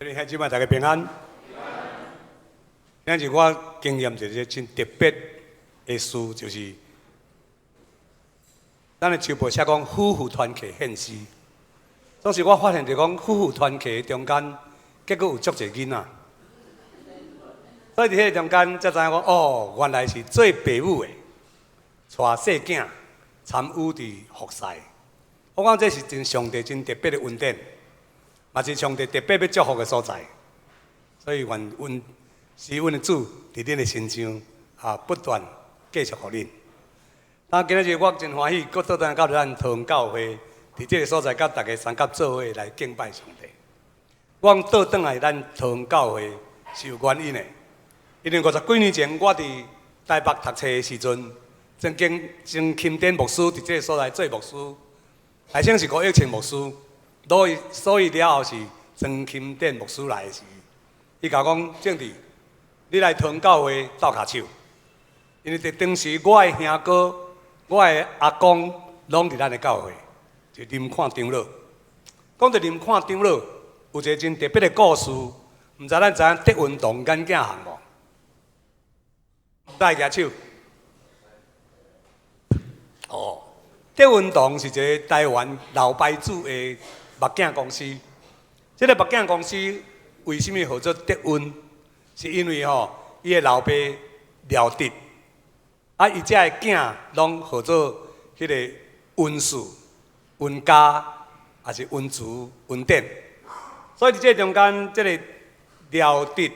兄弟姊妹，大家平安。今日我經驗一個真特別的事，就是咱的周報寫講夫婦團契獻詩。當時我發現就講夫婦團契中間，結果有足濟囡仔。所以佇彼個中間才知影講，哦，原來是做爸母的，帶細囝參與佇服侍。我講這是真上帝真特別的恩典，嘛是上帝特別欲祝福的所在。所以願阮是阮的主佇恁的身上啊，不斷繼續予恁。那今仔日我真歡喜，閣倒轉來到咱桃園教會，佇這个所在，佮大家相佮做伙來敬拜上帝。我講倒轉來咱桃園教會是有原因的，因為50幾年前我佇台北讀冊的時陣，曾經曾欽典牧師佇這个所在做牧師，開先是郭益清牧師，所以了後是曾欽典牧師來的時，伊共我講，政治，你來桃園教會鬥跤手，因為佇當時我的兄哥、我的阿公攏佇咱的教會，就林闊長老。講到林闊長老，有一個真特別的故事，毋知咱知影德雲堂眼鏡行無？大家舉手。哦，德雲堂是一個台灣老牌子的目鏡公司。這个目鏡公司為啥物號做德雲？是因為吼，伊的老爸廖德，啊，伊遮的囝攏號做彼个溫氏、溫家，抑是溫慈、溫典。所以佇這中間，這个廖德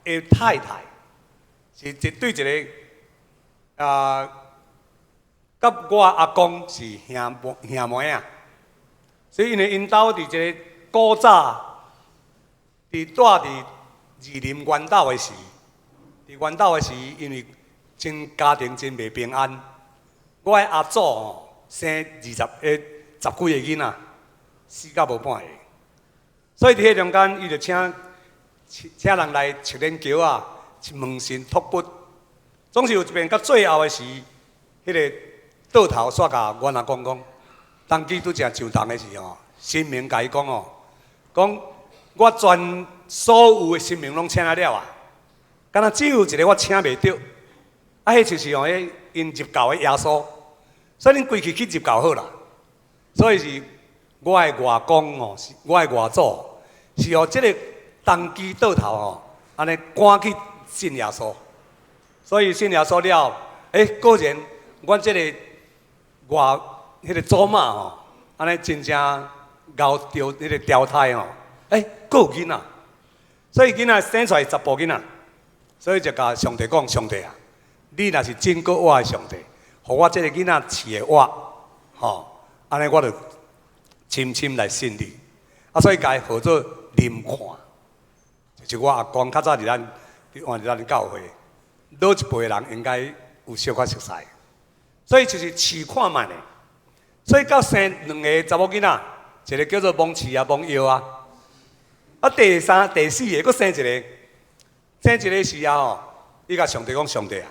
的太太是一對一个啊，佮我阿公是兄妹兄妹仔，所以因為𪜶兜佇一個古早，佇住佇二林源頭的時，佇源頭的時，因為真家庭真袂平安。我的阿祖吼生二十個十幾個囡仔，死甲無半個。所以佇彼中間，伊就請請人來測練橋仔，問神託骨。總是有一遍到最後的時，彼个倒頭煞共阮阿公講，當機拄才上堂的時吼，神明共伊講哦，講我全所有的神明攏請了啊，敢若只有一个我請袂著，啊，彼就是吼，彼𪜶入教的耶穌，所以恁規氣去入教好啦。所以是我的外公吼，是我的外祖，是予這个當機倒頭吼，按呢趕去信耶穌。所以信耶穌了，欸，果然，阮這个外彼个祖媽吼，按呢真正𠢕著彼个調胎吼，欸，閣有囡仔，所以囡仔生出來查埔囡仔，所以就共上帝講：上帝啊，你若是真閣活的上帝，予我這个囡仔飼會活，吼，按呢我就深深來信你。啊，所以共伊號做林闊，就是我阿公較早佇咱佇咱教會，老一輩的人應該有小可熟似。所以就是試看覓的，所以到生兩个查某囡仔，一个叫做蒙飼啊、蒙藥啊，啊第三、第四个閣生一个，生一个時候吼，伊共上帝講：上帝啊，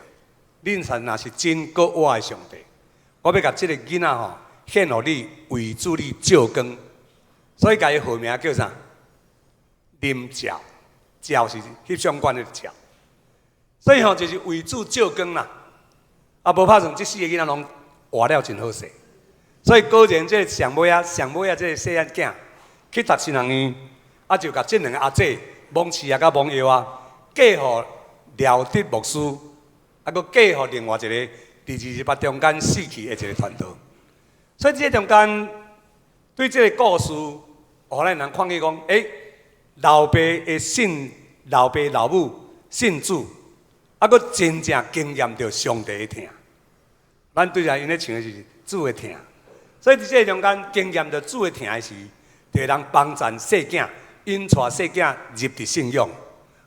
恁神若是真閣活的上帝，我欲共這个囡仔吼獻予你，為主你照光。所以共伊號名叫啥？林照，照是翕相館的照。所以吼，就是為主照光啦。啊，無拍算，這四个囡仔攏活了真好勢。所以果然，這个上尾仔、上尾仔這个細漢囝去讀神學院，啊，就共這兩个阿姊蒙飼啊，佮蒙藥啊，嫁予廖德牧師，啊，閣嫁予另外一個佇28中間死去的一個傳道。所以這中間對這个故事，予咱人看見講，欸，老爸的信，老爸老母信主，啊，閣真正經驗著上帝的疼。咱對來𪜶咧唱的是主的疼，所以佇這個中間經驗著主的疼的時，就會當幫贊細囝，引帶細囝入佇信仰，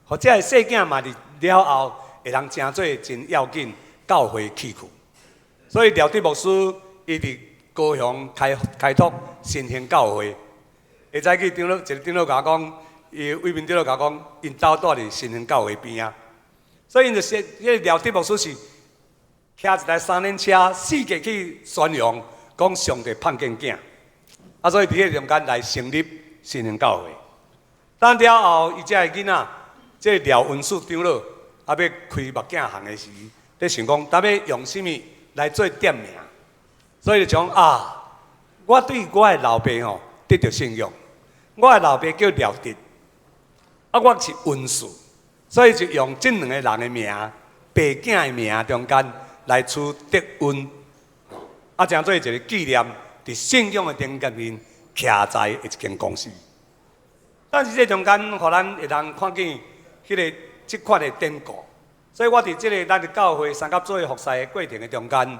或者是細囝嘛佇了後會當成做真要緊教會器具。所以廖德牧師伊佇高雄開開拓新興教會，會早去長老一个長老共我講，伊偉民長老共我講，𪜶兜蹛佇新興教會邊仔，所以𪜶就說，彼个廖德牧師是騎一台三輪車四界去宣揚，講上帝盼見囝，啊，所以佇彼个中間來成立新興教會。等了後，伊遮个囡仔，這個廖文樹長老，啊，欲開目鏡行的時，咧想講，當欲用啥物來做店名，所以就講啊，我對我的老爸吼得著信仰，我的老爸叫廖哲，啊，我是文樹，所以就用這兩個人的名，爸囝的名中間來取德恩，啊，成做一個紀念，佇信仰的頂面徛在的一間公司。但是這中間，予咱會當看見彼個這款的典故，所以我佇這个咱的教會三甲做服侍的過程的中間，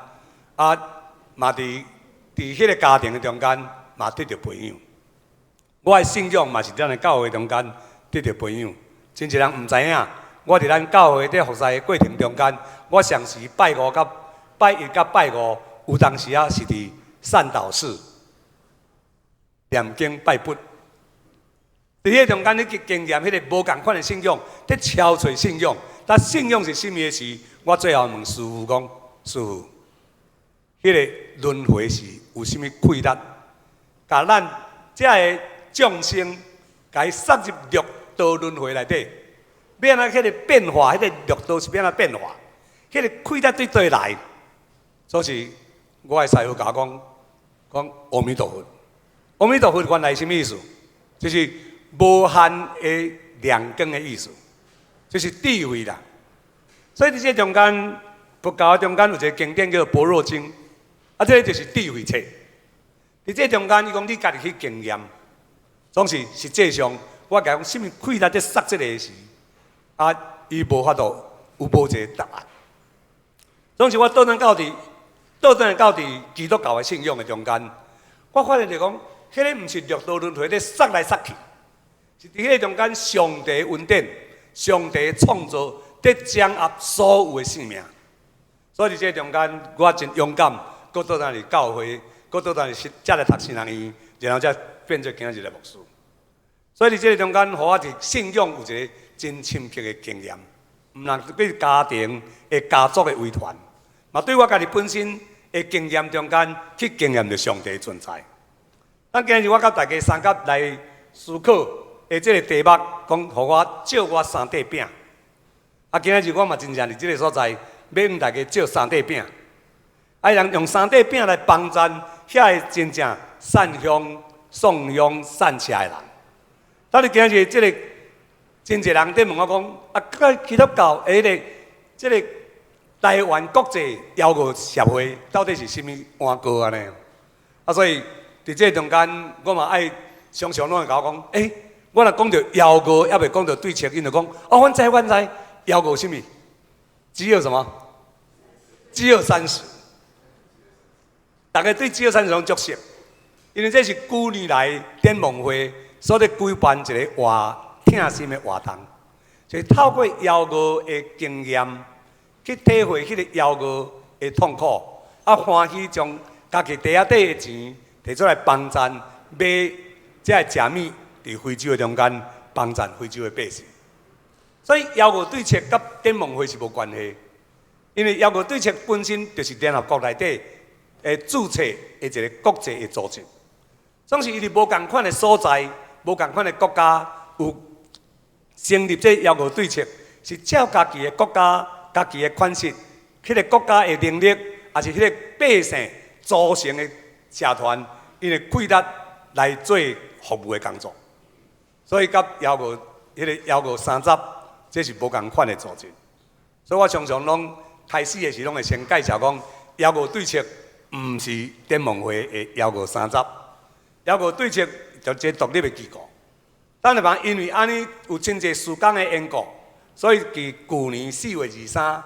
啊，嘛佇彼个家庭的中間嘛得著培養。我的信仰嘛是咱的教會中間得著培養。真濟人毋知影，我佇咱教會佇服侍的過程中間，我常時拜五佮拜一佮拜五，有當時仔是佇善導寺念經拜佛。佇彼個中間，你去經驗彼个無仝款的信仰，佇超揣信仰。但信仰是啥物的時，我最後問師父講：師父，彼个輪迴是有啥物氣力，共咱遮个眾生，共伊殺入六道輪迴內底，欲按怎彼个變化？彼个六道是欲按怎變化？彼个氣力對佗來？所以，我的師父共我講，講阿彌陀佛。阿彌陀佛原來是啥物意思？就是無限的亮光的意思，就是智慧啦。所以佇這中間，佛教中間有一個經典叫做《般若經》，啊，這个就是智慧冊。佇這中間，伊講你家己去經驗，總是實際上，我共伊講，啥物氣力佇殺這个時，啊，伊無法度有無一个答案。總是我倒轉來到佇基督教的信仰的中間，我發現就講，彼个毋是六道輪迴咧殺來殺去。是佇彼个中間，上帝恩典、上帝創造，佇掌握所有的生命。所以佇這个中間，我真勇敢，閣倒轉來教會，閣倒轉來才來讀神學院，然後才變做今仔日的牧師。所以佇這个中間，予我佇信仰有一個真深刻的經驗，毋但對家庭的家族的遺傳，嘛對我家己本身的經驗中間去經驗著上帝的存在。咱今日我佮大家相佮來思考的這個題目，講予我借我三塊餅。啊，今仔日我嘛真正佇這个所在，欲向大家借三塊餅。啊，人用三塊餅來幫贊遐个真正散鄉、送鄉、散赤的人。但是今日這个真濟人佇問我講，啊，佮基督教的彼个這个台灣國際枵餓協會到底是啥物碗糕按呢？啊，所以佇這个中間，我嘛愛常常攏會共我講，欸，我若講著枵餓，猶未講著對策，𪜶就講，哦，阮知，阮知，枵餓啥物？飢餓什麼？飢餓三十。大家對飢餓三十攏足熟，因為這是舊年來展望會所咧舉辦一个活疼心的活動，就是透過枵餓的經驗，去體會彼个枵餓的痛苦，啊，歡喜將家己袋仔底的錢提出來幫贊買這个食物，佇非洲的中間幫贊非洲的百姓。所以枵餓對策佮展望會是無關係，因為枵餓對策本身就是聯合國內底的註冊的一个國際的組織，總是伊佇無仝款的所在、無仝款的國家有成立這枵餓對策，是照家己的國家、家己的款式，彼个國家的能力，抑是彼个百姓組成的社團，𪜶的氣力來做服務的工作。所以，佮枵餓彼个枵餓三十，這是無仝款的組織。所以我常常攏開始的時攏會先介紹講，枵餓對策毋是展望會的枵餓三十，枵餓對策就一个獨立的機構。但是嘛，因為按呢有真濟時間的緣故，所以佇舊年4月23，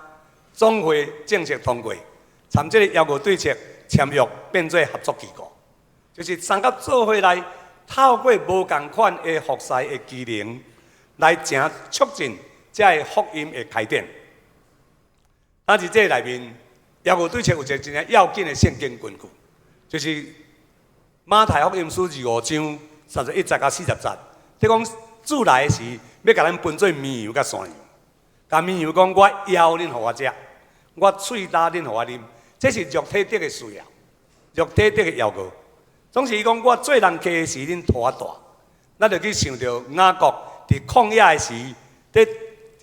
總會正式通過，參這个枵餓對策簽約變做合作機構，就是三甲做伙來透過無仝款的服侍的機能，來誠促進這个福音的開展。啊，佇這內面，枵餓對策有一个真正要緊的聖經根據，就是馬太福音書25章31節到40節，佇講主來的時，欲共咱分做綿羊佮山羊。共綿羊講，我枵恁予我食，我喙焦恁予我啉，這是肉體得的需要，肉體得的枵餓。總是伊講，我做人客的時，恁予我蹛；咱就去想著雅各佇曠野的時，佇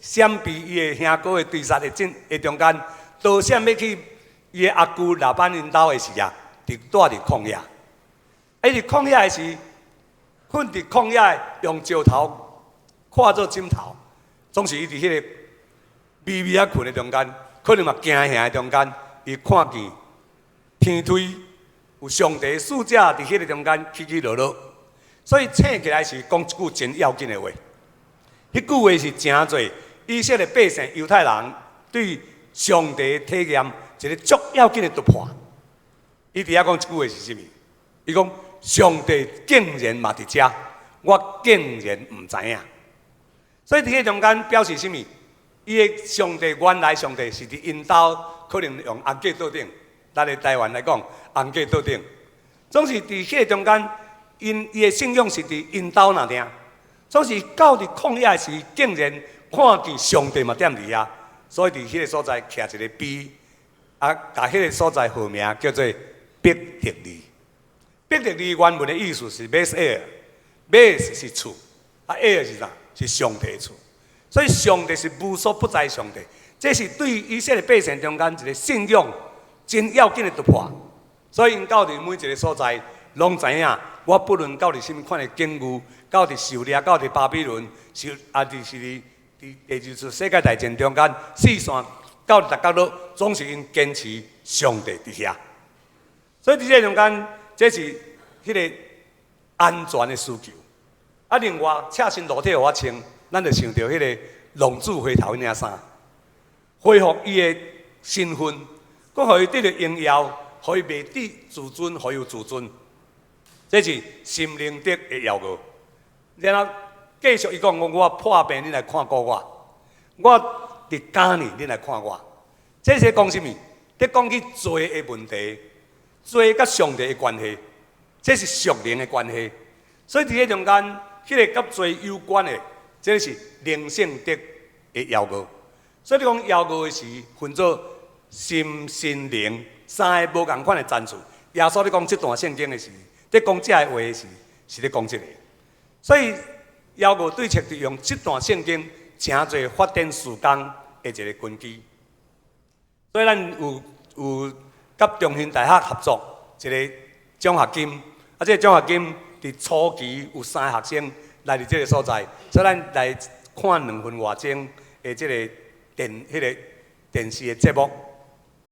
閃避伊的兄哥的追殺的陣的中間，逃閃欲去伊的阿舅拉班𪜶兜的時啊，佇蹛佇曠野。伊佇曠野的時，睏佇曠野用石頭看做枕頭，總是伊佇彼個微微仔睏的中間，可能嘛驚嚇的中間，伊看見天梯有上帝使者佇彼個中間起起落落，所以醒起來時講一句真要緊的話。彼句話是誠濟以色列百姓猶太人對上帝體驗一个足要緊的突破。伊佇遐講一句話是啥物？伊講上帝竟然嘛佇遮，我竟然毋知影。所以佇彼中間表示啥物？伊的上帝原來上帝是佇𪜶兜，可能用紅粿桌頂，咱的台灣來講，紅粿桌頂，總是佇彼个中間，𪜶伊的信仰是佇𪜶兜爾爾。總是到佇曠野時，竟然看見上帝嘛踮佇遐，所以佇彼个所在徛一个碑，啊，共彼个所在號名叫做伯特利。伯特利原文的意思是ベテ耳，ベ是厝，啊耳是啥？是上帝的厝。所以上帝是無所不在上帝，這是對以色列百姓中間一个信仰真要緊的突破。所以𪜶到佇每一个所在，攏知影，我不論到佇啥物款的境遇，到佇狩獵，到佇巴比倫，受啊，就是佇佇第二次世界大戰中間，四散到逐角落，總是𪜶堅持上帝佇遐。所以佇這中間，這是彼个安全的需求。啊，另外，赤身露體予我穿，咱就想著彼个浪子回頭彼領衫，恢復伊的身份，閣予伊得著榮耀，予伊袂致自尊，予伊有自尊。這是心靈得的耀奧。然後繼續伊講講，我破病，恁來看顧我；我佇監裡，恁來看我。這是講啥物？佇講起罪的問題，罪佮上帝的關係，這是屬靈的關係。所以佇這中間，彼个佮罪有關的，這是靈性得的耀奧。所以你講耀奧的時，分做心、身、靈三个無仝款的層次。耶穌咧講這段聖經的時，佇講這个話的時，是咧講這个。所以耀奧對策就用這段聖經，成做發展事工的一個根基。所以咱有有佮中興大學合作一个獎學金，啊，這个獎學金佇初期有三个學生來佇這个所在，所以咱來看兩分外鐘的這个電彼个電視的節目。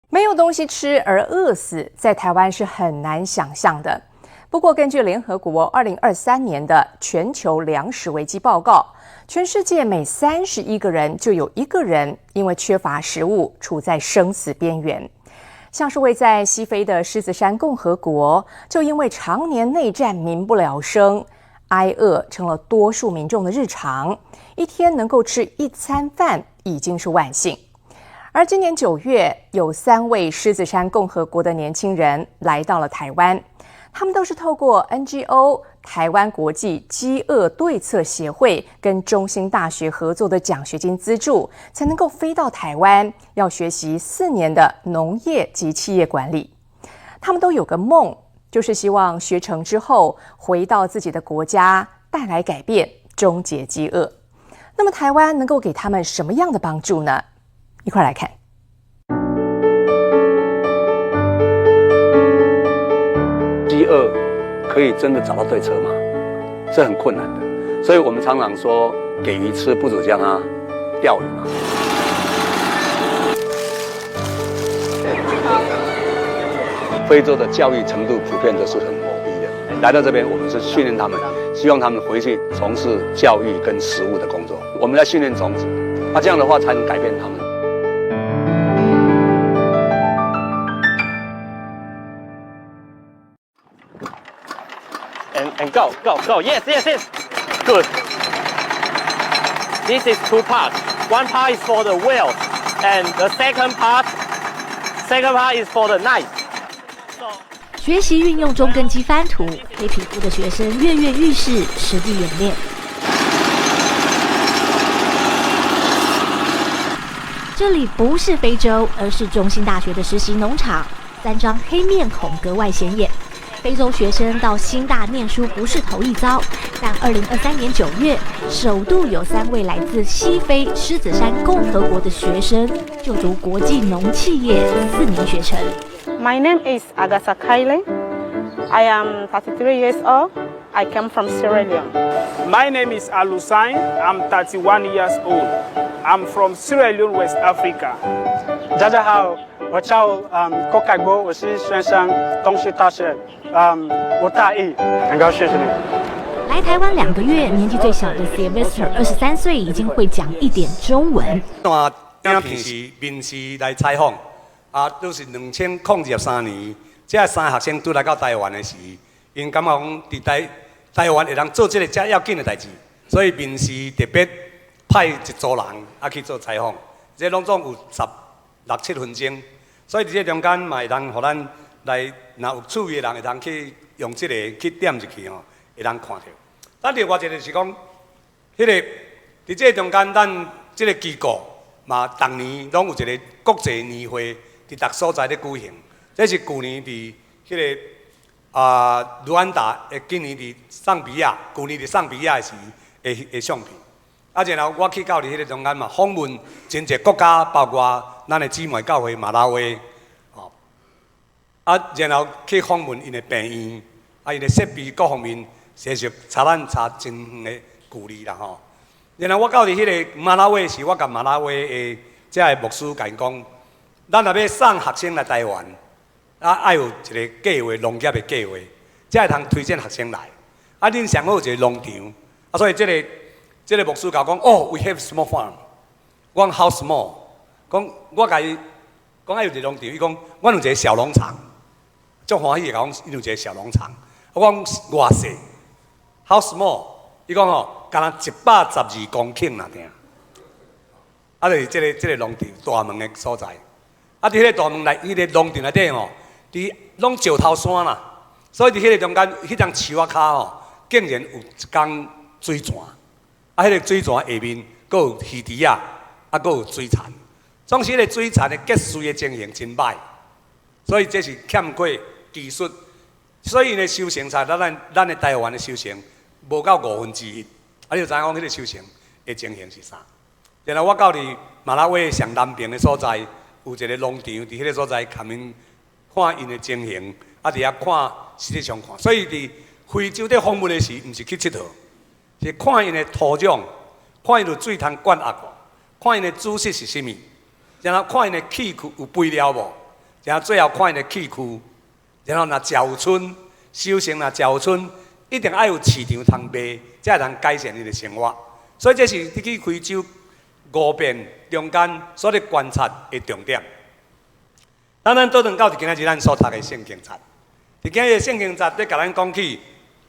沒有東西吃而餓死，在台灣是很難想象的。不過，根據聯合國2023年的全球糧食危機報告，全世界每31個人就有一個人因為缺乏食物，處在生死邊緣。像是位在西非的獅子山共和國，就因為常年內戰，民不聊生，挨餓成了多數民眾的日常，一天能夠吃一餐飯已經是萬幸。而今年9月，有三位獅子山共和國的年輕人來到了台灣。他們都是透過 NGO 台灣國際飢餓對策協會跟中興大學合作的獎學金資助，才能夠飛到台灣，要學習4年的農業及企業管理。他們都有個夢，就是希望學成之後回到自己的國家，帶來改變，終結飢餓。那麼台灣能夠給他們什麼樣的幫助呢？一塊來看。飢餓可以真的找到對策嗎？是很困難的。所以我們常常說，給魚吃不如教他釣魚嘛。非洲的教育程度普遍都是很低的。來到這邊，我們是訓練他們，希望他們回去從事教育跟食物的工作。我們在訓練種子，那這樣的話才能改變他們。 And go, go, go. Yes, yes, yes. Good. This is two parts. One part is for the wheel, and the second part is for the knife. 學習運用中耕機翻土，黑皮膚的學生躍躍欲試，實地演練。這裡不是非洲，而是中興大學的實習農場。三張黑面孔格外顯眼。非洲學生到興大念書不是頭一遭，但2023年9月，首度有三位來自西非獅子山共和國的學生就讀國際農企業4年學程。 My name is Agatha Kaile. I am 33 years old. I come from Sierra Leone. My name is Alusain. I'm 31 years old. I'm from Sierra Leone, West Africa. 大家好，我叫郭凱國，我是學生，東區大學，我大一，很高興認識你。來台灣2個月，年紀最小的 Sylvester 23歲，已經會講一點中文。段影片是民視來採訪，啊，都是2023年，這三个學生拄來到台灣的時，𪜶感覺講佇台灣會當做這个遮要緊的代誌，所以民視特別派一組人啊去做採訪，這攏總有十六七分鐘，所以佇這中間嘛會當予咱來，若有趣味的人會當去用這个去點入去吼，會當看著。咱另外一個就是講，彼个佇這個中間，咱這个機構嘛，逐年攏有一个國際年會，佇逐所在咧舉行。這是舊年佇彼个盧安達，今年佇尚比亞，舊年佇尚比亞的時的相片。啊，然後我去到佇彼个中間嘛，訪問真濟國家，包括咱的姊妹教會馬拉威，吼。啊，然後去訪問𪜶的病院，啊，𪜶的設備各方面，其實差咱差真遠的距離啦吼。然後我到佇彼个馬拉威時，我共馬拉威的遮个牧師共𪜶講，咱若欲送學生來台灣，啊，愛有一个計劃，農業的計劃，才會通推薦學生來。啊，恁上好有一个農場，啊，所以這個牧師共我講，哦，we have small farm。我講 how small？講我共伊講愛有一個農場，伊講阮有一個小農場，足歡喜的共我講，𪜶有一個小農場。我講偌細？How small？伊講吼，敢若112公頃爾爾。啊，就是這個農場大門的所在。啊，佇彼个大門內，彼个農場內底吼，佇攏石頭山啦，所以佇彼个中間，彼棟樹仔跤吼，竟然有一工水泉。啊，彼个水泉下面，閣有魚池仔，啊，閣有水田。總是彼个水田的結穗的情形真歹，所以這是欠缺技術。所以𪜶的收成才咱的台灣的收成無到1/5。啊，你就知影講彼个收成的情形是啥。然後我到佇馬拉威上南邊的所在，有一个農場，佇彼个所在，共𪜶看𪜶的情形，啊，佇遐看實際上看。所以佇非洲佇訪問的時，毋是去𨑨迌，是看𪜶的土壤，看𪜶有水通灌壓無，看𪜶的主食是啥物，然後看𪜶的器具有肥料無，然後最後看𪜶的器具，然後若食有春，收成若食有春，一定愛有市場通賣，才會通改善𪜶的生活。所以這是你去非洲五遍中間所咧觀察的重點。咱倒轉到今仔日咱所讀的聖經節，佇今日聖經節咧，共咱講起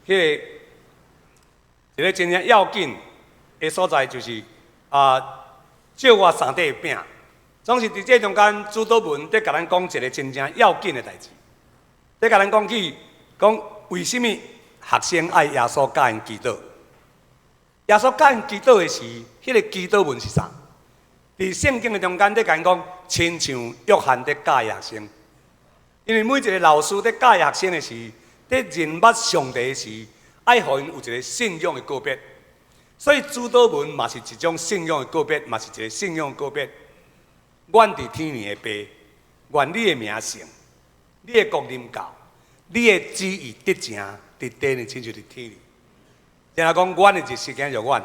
彼个一个真正要緊的所在，就是借我三塊餅。總是佇這中間，主禱文咧共咱講一个真正要緊的代誌。咧共咱講起，講為啥物學生愛耶穌教𪜶祈禱？耶穌教𪜶祈禱的時，彼个祈禱文是啥？佇聖經的中間，咧共𪜶講，親像約翰咧教學生。因為每一个老師咧教學生的時，咧認捌上帝的時，愛予𪜶有一个信仰的告別。所以主禱文嘛是一種信仰的告別，嘛是一个信仰的告別。阮佇天裡的爸，願你的名聖，你的國臨到，你的旨意得成，佇地呢，親像佇天裡。然後講，阮的日食今予阮，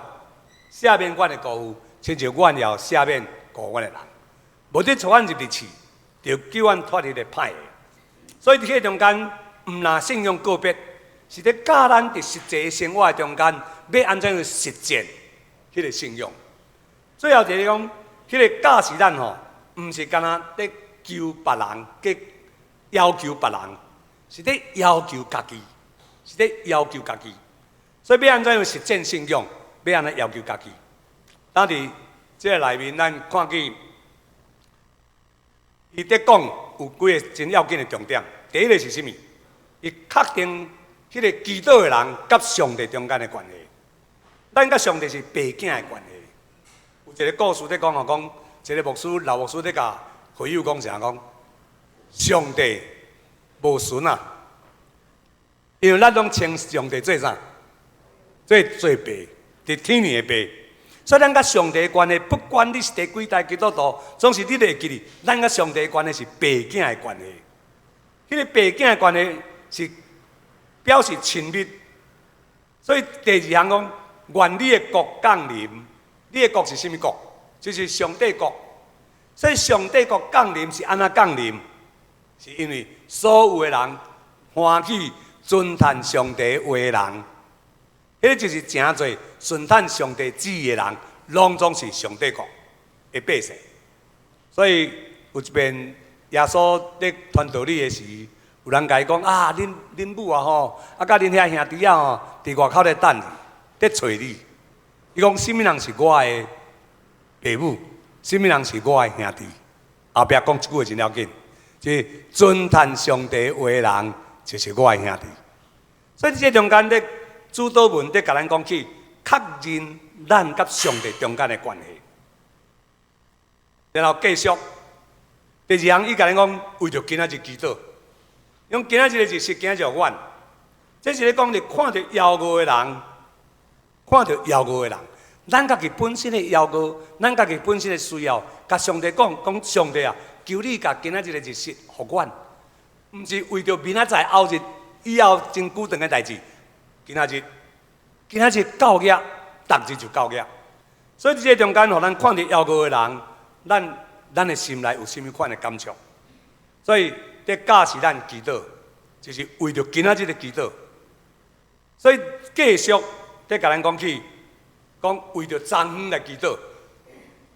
赦免阮的過誤，親像阮也赦免過阮的人。無得帶阮入去試，著救阮脫離个歹的。所以佇彼个中間，毋但信仰告別，是咧教咱佇實際生活的中間，欲按怎樣實踐彼个信仰。最後一个講，彼个教示咱吼，毋是干焦咧求別人，去要求別人，是咧要求家己，是咧要求家己。所以欲按怎樣實踐信仰，欲按怎要求家己。當佇這个內面，咱看見伊佇講有幾个真要緊的重點。第一个是啥物？伊確定彼个祈禱的人佮上帝中間的關係。咱佮上帝是爸囝的關係。有一个故事佇講吼，講一个牧師老牧師佇共會友講啥講？上帝無孫啊，因為咱攏稱上帝做啥？做爸，佇天的爸。所以咱佮上帝的關係，不管你是第幾代基督徒，總是你會記得，咱佮上帝的關係是爸囝的關係。彼個爸囝的關係是表示親密。所以第二項講，願你的國降臨，你的國是啥物國？就是上帝國。所以上帝國降臨是按怎降臨？是因為所有的人歡喜遵趁上帝話的人，彼個就是誠濟順趁上帝旨意的人，攏總是上帝國的百姓。所以有一遍耶穌咧傳道理的時，有人共伊講啊，恁母啊吼，啊佮恁遐兄弟仔吼，佇外口咧等你，咧揣你。伊講啥物人是我的爸母？啥物人是我的兄弟？後壁講一句話真要緊，就是遵趁上帝話的人，就是我的兄弟。所以這中間咧，主禱文咧共咱講起，確認咱佮上帝中間的關係。然後繼續，第二項伊共咱講，為著今仔日祈禱，用今仔日的日式，今仔日阮，這是咧講你看著枵餓的人，看著枵餓的人，咱家己本身的枵餓，咱家己本身的需要，共上帝講，講上帝啊，求你共今仔日的日食予阮，毋是為著明仔載後日以後真久長的代誌，今仔日，今仔日夠額，逐日就夠額。所以佇這中間，予咱看著枵餓的人，咱的心內有啥物款的感觸？所以，這教示咱祈禱，就是為著今仔日的祈禱。所以繼續佇共咱講起，講為著昨昏來祈禱，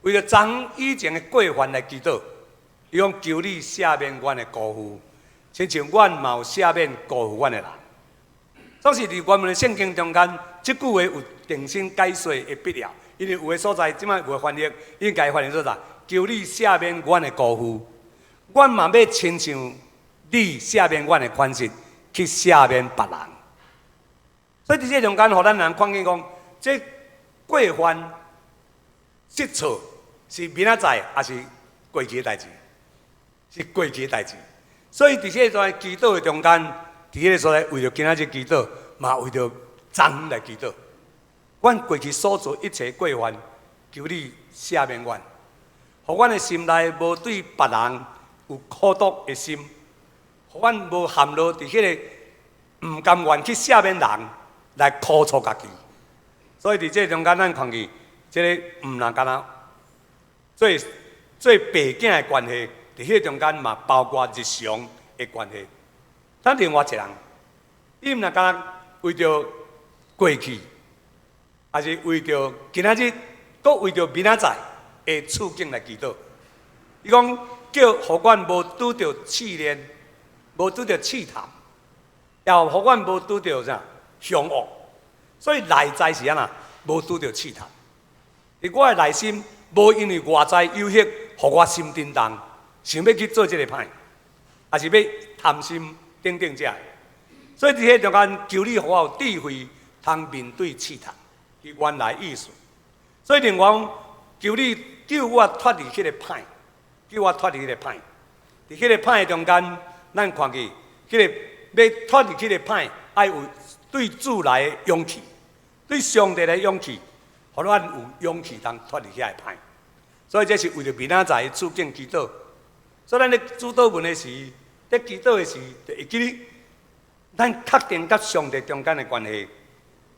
為著昨昏以前的過犯來祈禱。伊講求你赦免阮的辜負，親像阮嘛有赦免辜負阮的人。總是佇原文的聖經中間，這句話有重新解說的必要，因為有的所在這擺有的翻譯應該翻譯做啥？求你赦免阮的辜負，阮嘛欲親像你赦免阮的款式去赦免別人。所以佇這中間，予咱人看見講，這過犯、失錯是明仔載，抑是過去的代誌？是過去的代誌。所以佇這個祈禱的中間，佇彼個所在，為著今仔日祈禱，嘛為著昨昏來祈禱。阮過去所做一切過犯，求你赦免阮，予阮的心內無對別人有苦毒的心，予阮無陷落佇彼個毋甘願去赦免人來苦楚家己。所以佇這中間，咱看見這个毋若干焦做做爸囝的關係，佇彼個中間嘛包括日常的關係。咱另外一個人，伊毋若干焦為著過去，抑是為著今仔日，閣為著明仔載的處境來祈禱。伊講叫予阮無拄著試煉，無拄著試探，也予阮無拄著啥凶惡。所以內在是按怎？無拄著試探。佇我的內心，無因為外在誘惑，予我心震動，想欲去做這个歹，抑是欲貪心等等這。所以佇彼中間，求你予我有智慧，通面對試探。伊原來意思。所以另外，求你救我脫離彼个歹，救我脫離彼个歹。佇彼个歹中間，咱看見彼个欲脫離彼个歹，愛有對主來的勇氣，對上帝的勇氣，予咱有勇氣通脫離遐个歹。所以這是為著明仔載的處境祈禱。所以咱咧主禱文的時，咧祈禱的時，就會記得咱確定佮上帝中間的關係。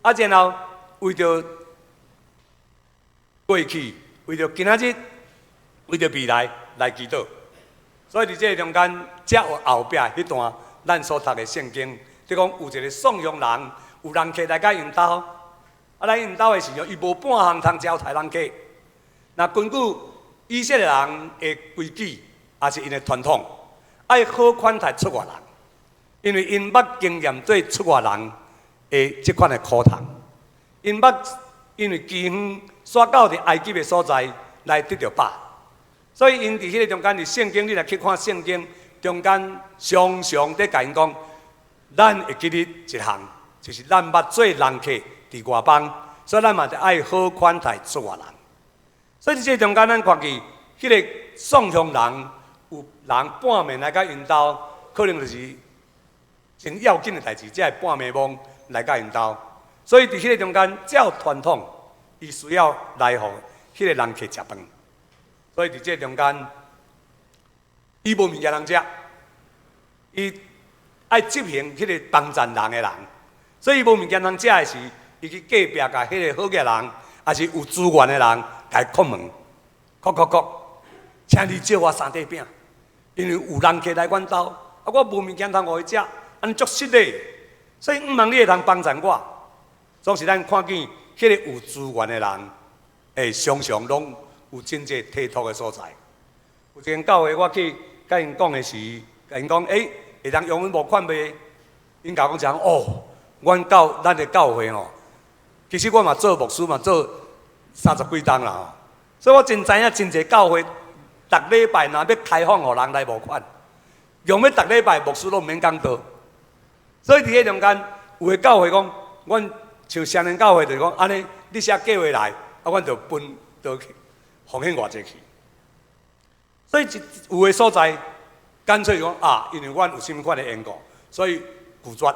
啊，然後為著過去，為著今仔日，為著未來來祈禱。所以佇這個中間，才有後壁彼段咱所讀的聖經，就講有一个送鄉人，有人客來共𪜶兜，啊來𪜶兜的時陣，伊無半項通招待人客。若根據以色列人的規矩，抑是𪜶的傳統，愛好款待出外人，因為𪜶捌經驗對出外人的這款的苦痛，𪜶捌因為饑荒，煞到佇埃及的所在來得著飽，所以𪜶佇彼個中間，佇聖經，你若去看聖經中間，常常佇共𪜶講，咱會記得一項，就是咱捌做人客佇外邦，所以咱嘛著愛好款待出外人。所以佇這中間，咱看見彼个送鄉人有人半暝來共𪜶兜，可能就是一真要緊的代誌，才會半暝摸來到𪜶兜。所以佇彼個中間，照傳統，伊需要來予彼個人客食飯。所以佇這中間，伊無物件通食，伊愛執行彼個幫贊人的人，所以伊無物件通食的時，伊去隔壁共彼個好額人，抑是有資源的人，共伊叩門，叩叩叩，請你借我三塊餅，因為有人客來阮兜，啊，我無物件通予伊食，按呢足失禮，所以毋望你會通幫贊我。總是咱看見彼個有資源的人，會常常攏有真濟體貼的所在。有一間教會，我去共𪜶講的時，共𪜶講，欸，會當用阮募款袂？𪜶共我講，哦，阮教咱的教會吼，其實我嘛做牧師嘛做三十幾冬啦吼，所以我真知影真濟教會，逐禮拜若欲開放予人來募款，用欲逐禮拜牧師攏毋免講道。所以佇彼中間，有的教會講，阮像雙連教會就是講，按呢，你寫計劃來，啊，阮就分就奉獻偌濟去。所以有的所在，乾脆講啊，因為阮有啥物款的緣故，所以拒絕。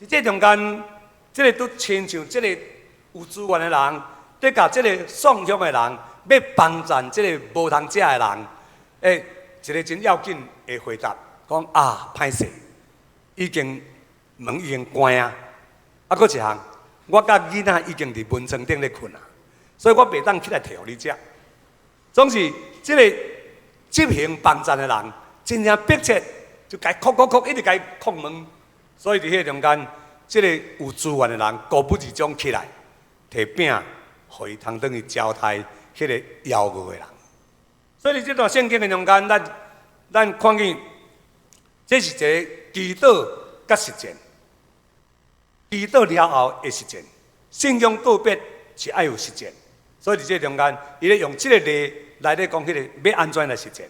佇這中間，這個拄親像這個有資源的人，佇共這個送鄉的人，欲幫贊這個無通食的人，欸，一個真要緊的回答，講啊，歹勢，已經門已經關啊，啊，閣一項，我佮囡仔已經佇門床頂咧睏啊，所以我袂當起來提予你食。總是這個執行幫贊的人，真正迫切，就共伊叩叩叩，一直共伊叩門。所以佇彼個中間，這個有資源的人，高不二種起來，提餅，予伊通轉去招待彼個枵餓的人。所以佇這段聖經的中間，咱看見，這是一個祈禱佮實踐。祈禱了後的實踐，信仰告別是愛有實踐。所以佇這中間，伊咧用這個例來咧講彼個欲按怎來實踐。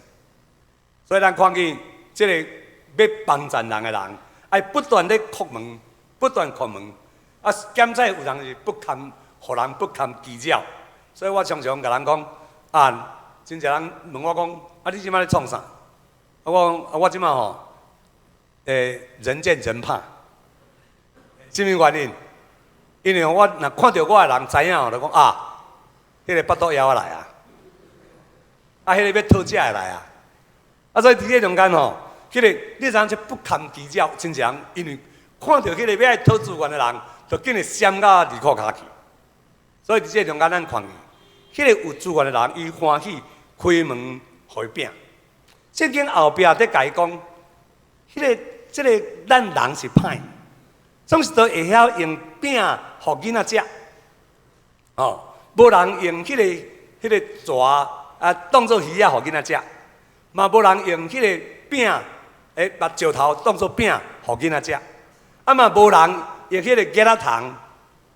所以咱看見這個欲幫贊人的人，愛不斷咧叩門，不斷叩門。啊，檢採有人是不堪，予人不堪其擾。所以我常常共人講，啊，真濟人問我講，啊，你這擺咧創啥？啊，我講，啊，我這擺吼，人見人怕。啥物原因？因為我若看著我的人知影吼，就講啊，彼個腹肚枵仔來啊，啊，彼個欲討食的來啊，啊，所以佇這中間吼，彼個你知影這不堪其擾，真濟人因為看著彼個欲愛討資源的人，就緊會閃到二褲跤去。所以佇這中間，咱看見，彼個有資源的人，伊歡喜開門予伊餅。聖經後壁佇共伊講，彼個這個咱人是歹。總是都會曉用餅予囡仔食，哦，無人用彼個蛇啊當做魚仔予囡仔食，嘛無人用彼個餅，欸，把石頭當做餅予囡仔食，啊嘛無人用彼個桔仔蟲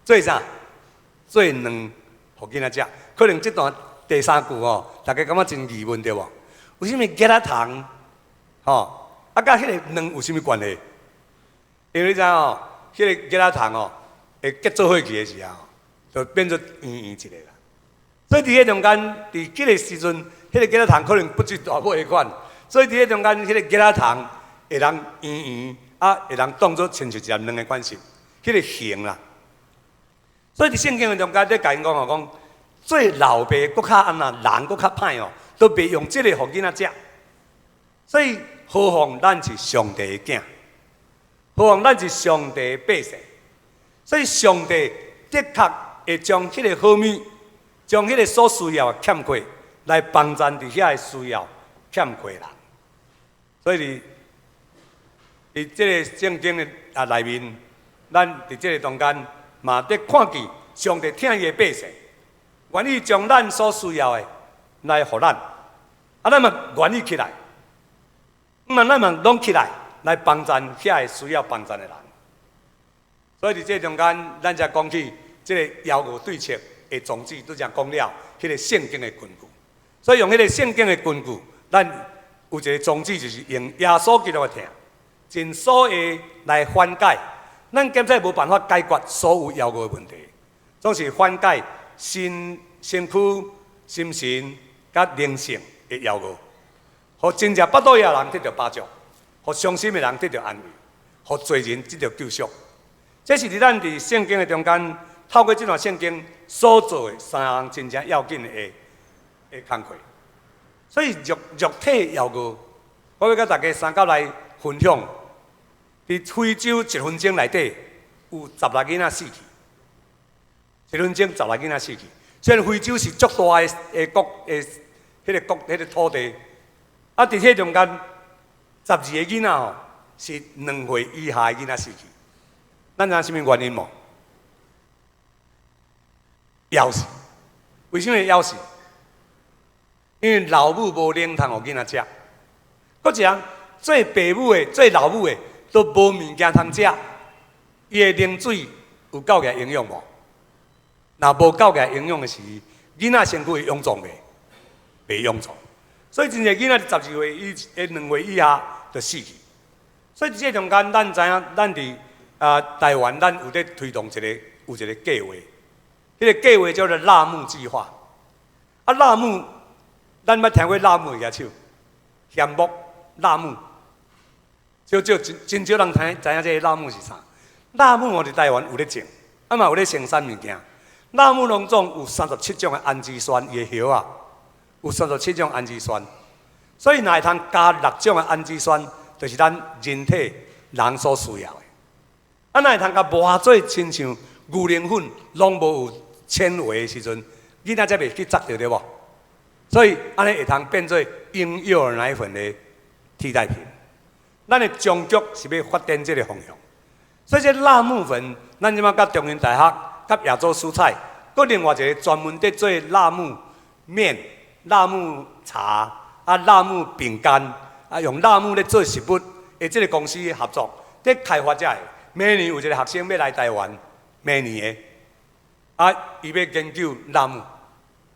做啥？做卵予囡仔食。可能這段第三句吼，大家感覺真疑問對無？為啥物桔仔蟲，吼，啊佮彼個卵有啥物關係？因為你知吼，彼個桔仔蟲哦，會結做伙去的時候，就變做圓圓一個啦。所以佇彼中間，佇彼個時陣，彼個桔仔蟲可能不止大尾彼款，所以佇彼中間，彼個桔仔蟲會當圓圓啊，會當當做親像一粒卵的款式，彼個形啦。所以佇聖經的中間，咧共𪜶講吼，講做老爸閣較按怎，人閣較歹哦，都袂用這個予囡仔食。所以何況咱是上帝的囝。何況咱是上帝的百姓，所以上帝的確會將彼個好物，將彼個所需要的欠缺，來幫贊佇遐個需要欠缺人。所以佇這個聖經的啊內面，咱佇這個中間嘛得看見上帝疼伊的百姓，願意將咱所需要的來予咱，啊，咱嘛願意起來，嘛咱嘛攏起來。來幫贊遐個需要幫贊的人，所以佇這中間，咱才講起這個枵餓對策的宗旨，拄才講了彼個聖經的根據。所以用彼個聖經的根據，咱有一個宗旨，就是用耶穌基督的疼，盡所會來緩解。咱檢採無辦法解決所有枵餓的問題，總是緩解身身軀、心神佮靈性的枵餓，予真正腹肚枵的人得著飽足。予傷心的人得著安慰，予罪人得著救贖。這是佇咱佇聖經的中間，透過這段聖經所做的三項真正要緊的工課。所以肉體枵餓，我欲佮大家相佮來分享。佇非洲一分鐘內底有十六囡仔死去，一分鐘十六囡仔死去。雖然非洲是足大的國的彼个國彼个土地，啊，佇彼中間12個囡仔吼是2歲以下的囡仔死去。咱知影啥物原因無？枵死。為啥物會枵死？因為老母無奶通予囡仔食。閣一項做爸母的、做老母的都無物件通食，伊的奶水有夠額營養無？若無夠額營養的時，囡仔身軀會臃腫袂？袂臃腫。所以真濟囡仔佇12歲以2歲以下就死去。所以佇這中間，咱知影，咱佇台灣，咱有咧推動有一個計劃，彼個計劃叫做辣木計劃。啊，辣木，咱捌聽過辣木會舉手？薟木、辣木，少少真真少人知影這个辣木是啥。辣木哦，佇台灣有咧種，啊嘛有咧生產物件。辣木攏總有三十七種的氨基酸，伊的葉仔有三十七種氨基酸，所以若會通加六種的氨基酸，就是咱人體人所需要的。啊，若會通共磨做親像牛奶粉，攏無有纖維的時陣，囡仔才袂去齧著對無？所以按呢會通變做嬰幼兒奶粉的替代品。咱的終局是欲發展這个方向。所以這辣木粉，咱這馬佮中興大學、佮亞洲蔬菜，閣另外一个專門佇做辣木麵、辣木茶、啊辣木餅乾，啊用辣木咧做食物的這个公司合作，佇開發這个。明年有一个學生欲來台灣，明年的，啊，伊欲研究辣木，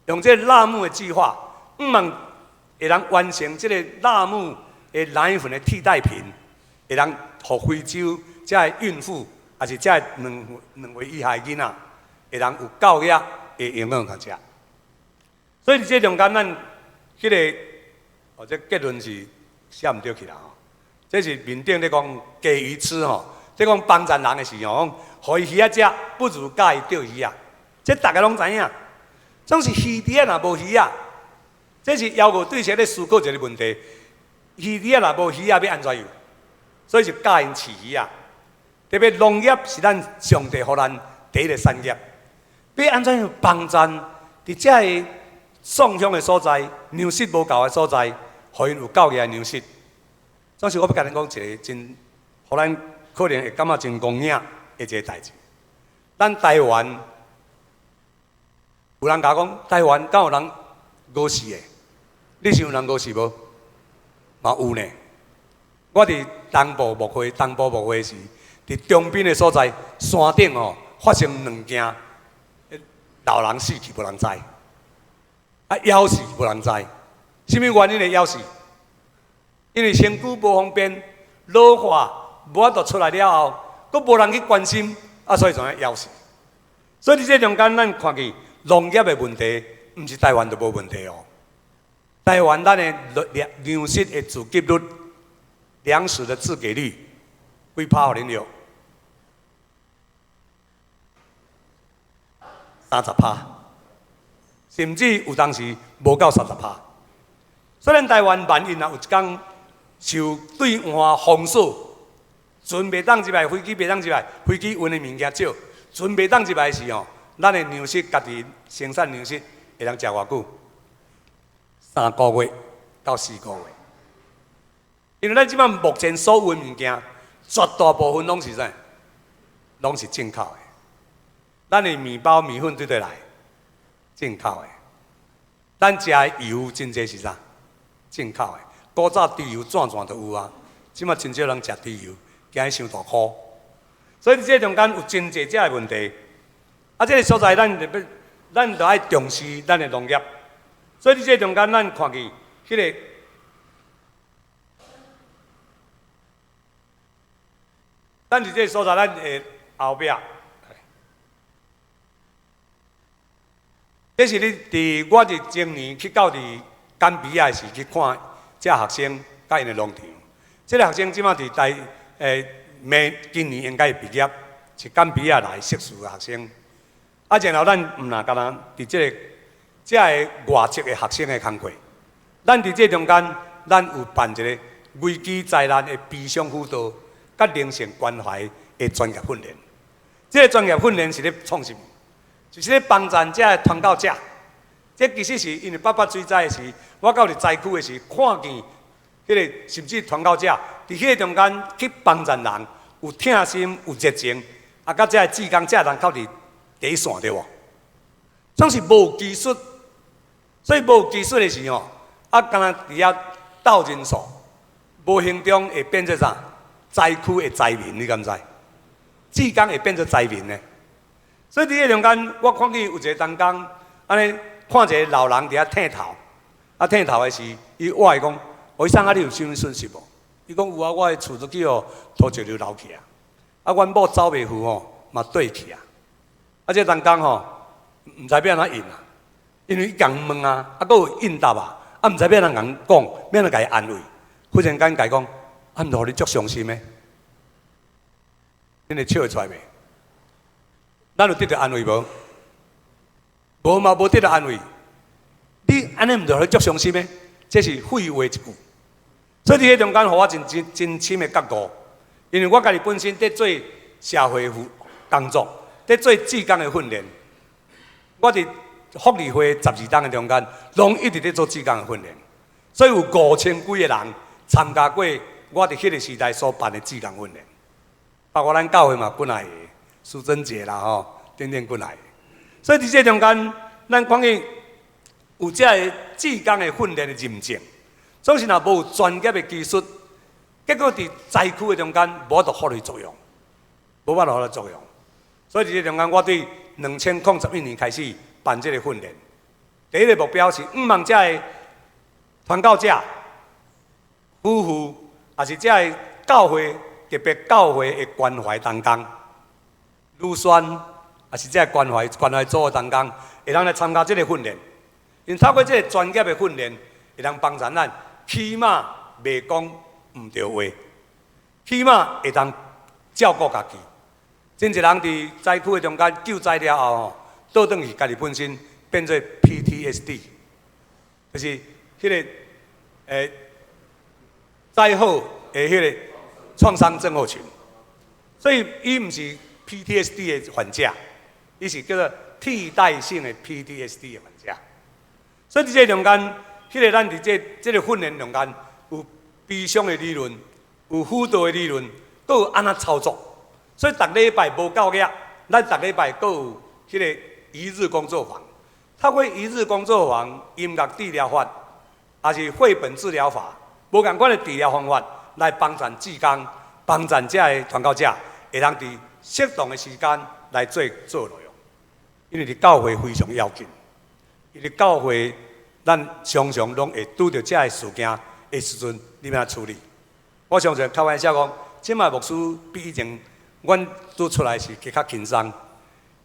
用這个辣木的計劃，向望會當完成這个辣木的奶粉的替代品，會當予非洲這个孕婦，抑是這个2歲以下的囡仔，會當有夠額的營養通食。所以佇這中間，咱彼个哦，這結論是寫毋對去啦吼。這是面頂咧講雞魚吃吼，這講幫贊人的時候，講予伊魚仔食，不如教伊釣魚仔。這逐家攏知影，總是魚池仔若無魚仔，這是枵餓對策咧思考一个問題。魚池仔若無魚仔，欲按怎樣？所以就教𪜶飼魚仔。特別農業是咱上帝予咱第一个產業，欲按怎樣幫贊佇這个喪鄉的所在，糧食無夠的所在，予𪜶有夠額的糧食。總是我欲共恁講一个真，予咱可能會感覺真戇影的一个代誌。咱台灣有人共我講，台灣敢有人餓死的？你想有人餓死無？嘛有呢。我佇東部牧會，東部牧會時，佇中濱的所在，山頂哦，發生兩件老人死去無人知，啊枵死無人知，啥物原因會枵死？因為身軀無方便，老化無法度出來了後，閣無人去關心，啊，所以就按呢枵死。所以佇這中間，咱看見農業的問題，毋是台灣就無問題哦。台灣咱的糧食的自給率，糧食的自給率，幾趴？予恁著？30趴，甚至有當時無夠30趴。雖然台灣萬一若有一工受對岸封鎖，船袂當入來，飛機袂當入來，飛機運的物件少，船袂當入來時吼，咱的糧食家己生產糧食會當食偌久？3個月到4個月。因為咱這擺目前所有的物件，絕大部分攏是啥？攏是進口的。咱的麵包、麵粉佗佗來？進口的。咱食的油真濟是啥？進口的。古早豬油轉轉就有啊，這擺真少人食豬油，驚伊傷大箍。所以佇這中間有真濟這个問題。啊，這个所在咱就欲，咱就愛重視咱的農業。所以佇這中間，咱看見彼个，咱佇這个所在，咱的後壁，這是你佇我佇前年去到佇甘比亞時去看這學生佮𪜶的農場。這个學生這擺佇台明今年應該會畢業，是甘比亞來碩士的學生。啊，然後咱毋若干焦佇這個外籍的學生的工課，咱佇這中間，咱有辦一個危機災難的悲傷輔導，佮靈性關懷的專業訓練。這個專業訓練是咧創啥物？就是咧幫助這個傳教者。這其實是因為八八水災的時，我到佇災區的時，看見彼個甚至傳教者佇彼個中間去幫助人，有疼心、有熱情，啊，佮這個志工這個人較佇第一線對無？總是無技術，所以無技術的時吼，啊，干焦佇遐鬥人數，無形中會變做啥？災區的災民，你敢知？志工會變做災民呢？所以佇彼個中間，我看見有一個同工，按呢看一個老人佇遐剃頭，啊剃頭的時，伊我會講：醫生啊，你有啥物損失無？伊講有啊，我的厝都去予土石流流去啊，啊，阮某走袂赴吼，嘛綴去啊。啊，這同工吼，毋知欲按怎應啊，因為伊共問啊，啊，閣有應答啊，啊，毋知欲按怎共講，欲按怎共伊安慰。忽然間共伊講，啊，毋著予你足傷心的，恁會笑會出來袂？咱有得著安慰無？無嘛，無得著安慰。你按呢毋著予你足傷心的？這是廢話一句。所以佇彼中間，予我真真真深的覺悟，因為我家己本身佇做社會工作，佇做志工的訓練，我佇福利會12冬的中間，攏一直佇做志工的訓練，所以有5000幾個人參加過我佇彼個時代所辦的志工訓練，包括咱教會嘛幾若個，蘇貞傑啦吼，等等幾若個。所以佇這中間，咱看見有這个志工的訓練的認證，總是若無專業的技術，結果佇災區的中間無法度發揮作用，無法度發揮作用。所以佇這中間，我對2011年開始辦這個訓練，第一個目標是，向望這个傳教者、夫婦，抑是這个教會，特別教會的關懷同工、女宣，抑是這个關懷組的同工，會當來參加這個訓練。𪜶透過這個專業的訓練，會當幫助咱，起碼袂講毋著話，起碼會當照顧家己。真濟人佇災區的中間救災了後吼，倒轉去家己本身變做 PTSD，就是彼個災後的彼個創傷症候群。所以伊毋是 PTSD 的患者，伊是叫做替代性的 PTSD 的患者。所以佇這中間，彼個咱佇這個訓練中間有悲傷的理論，有輔導的理論，閣有按怎操作。所以逐禮拜無夠額，咱逐禮拜閣有彼個一日工作坊。透過一日工作坊、音樂治療法，抑是繪本治療法，無仝款的治療方法來幫助志工、幫助這个傳教者，會當佇適當的時間來做路用。因為佇教會非常要緊，因為教會咱常常攏會拄著這个事件的時陣，你欲按怎處理？我常常開玩笑講，這擺牧師比以前阮拄出來時加較輕鬆，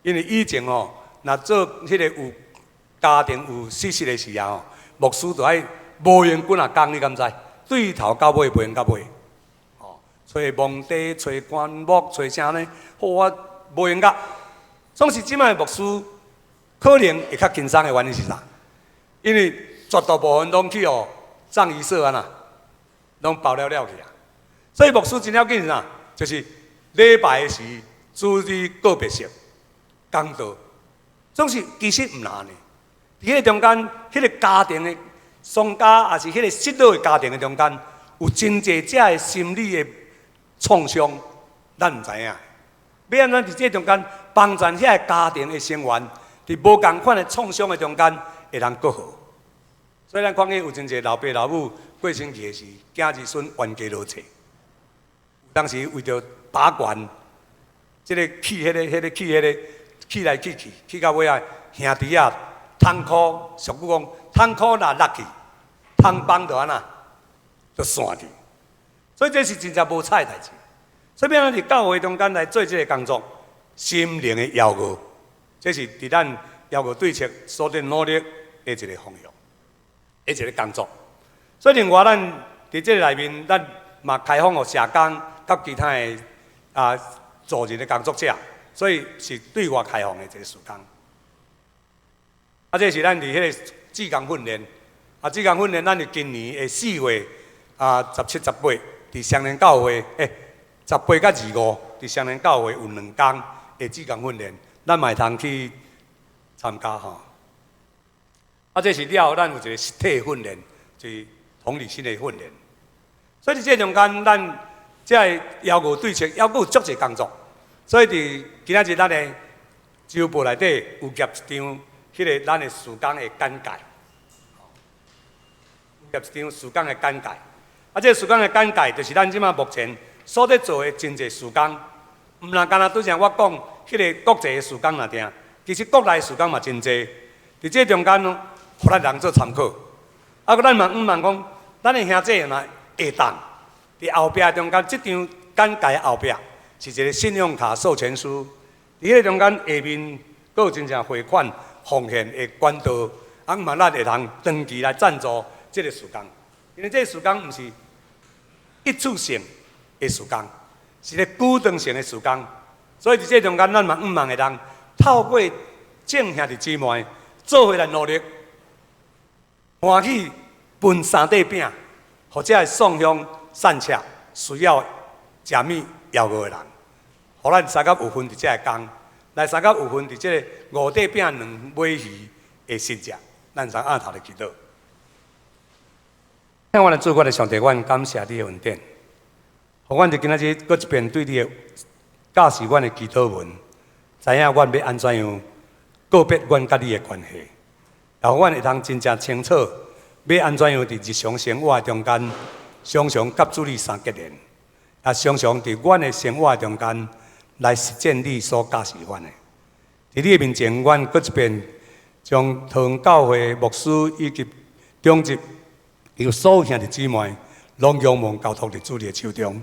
因為以前吼，若做彼個有家庭有失事的時候吼，牧師就愛無閒幾若工，你敢知？對頭到尾無閒到尾，吼，揣墓地、揣棺木、揣啥呢？好我無閒甲。總是這擺牧師可能會較輕鬆的原因是啥？因為絕大部分攏去予葬儀社按呢，攏包了了去啊。所以牧師真要緊是啥？就是禮拜時主日告別式講道，總是其實毋難呢。佇彼個中間，彼個家庭的喪家，抑是彼個失落的家庭的中間，有真濟這个心理的創傷，咱毋知影。欲按怎佇這中間幫助遐个家庭的成員，佇無仝款的創傷的中間，會當閣好。所以咱看見有真濟老爸老母過身去的時，囝兒孫冤家路窄。當時為著把關，這个去彼个，彼个去彼个，去來去去，去到尾仔兄弟仔窗箍，俗語講窗箍若落去，窗枋就按怎，就散去。所以這是真正無彩的代誌。所以，欲按怎佇教會中間來做這个工作，心靈的搖搖，這是佇咱搖搖對策所佇努力的一个方向，的一个工作。所以，另外咱佇這个內面，咱嘛開放予社工佮其他的助人的工作者，所以是對外開放的一个事工。這是咱佇彼个志工訓練，志工訓練，咱佇今年的4月17、18，佇雙連教會，18佮25，佇雙連教會有2工的志工訓練，咱嘛會通去參加吼。這是了後，咱有一个實體訓練，就是同理心的訓練。所以佇這中間，咱這个枵餓對策，猶閣有足濟工作。所以佇今仔日咱的週報內底有夾一張，彼个咱的事工的簡介，夾一張事工的簡介。這个事工的簡介，就是咱這馬目前所咧做的真濟事工，毋但干焦拄才我講彼个國際的事工爾爾，其實國內的事工嘛真濟。佇這中間，予咱人做參考。閣咱嘛向望講，咱的兄弟若會當佇後壁中間，這張簡介後壁是一个信用卡授權書，佇彼个中間下面閣有真正匯款奉獻的管道，向望咱會通長期來贊助這个事工，因為這个事工毋是一次性的事工，是个固定性的事工，所以佇這中間，咱嘛向望會當透過眾兄弟姊妹做伙來努力，歡喜分三塊餅，或者是送向散赤需要食物枵餓的人，予咱相佮有份佇這个工，來相佮有份佇這个五塊餅兩尾魚的神跡，咱相按頭來祈禱。向阮的主，阮的上帝，阮感謝你的恩典，予阮佇今仔日閣一遍對你的教示阮的祈禱文，知影阮欲按怎樣告別阮佮你的關係，然後阮會通真正清楚，欲按怎樣佇日常生活中間，常常佮主你相結連，也常常佇阮的生活中間來實踐你所教示阮的。佇你的面前，阮閣一遍將桃園教會牧師以及長執，以及所有兄弟姊妹，攏仰望交託佇主你的手中，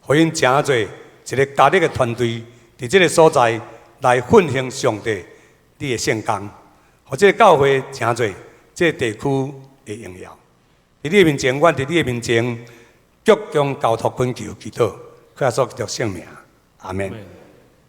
予𪜶成做一个合力的團隊，佇這个所在來奮興上帝你的聖工，予這个教會成做這个地區的榮耀。佇你的面前，阮佇你的面前，鞠躬交託懇求祈禱，靠耶穌基督聖名，阿門。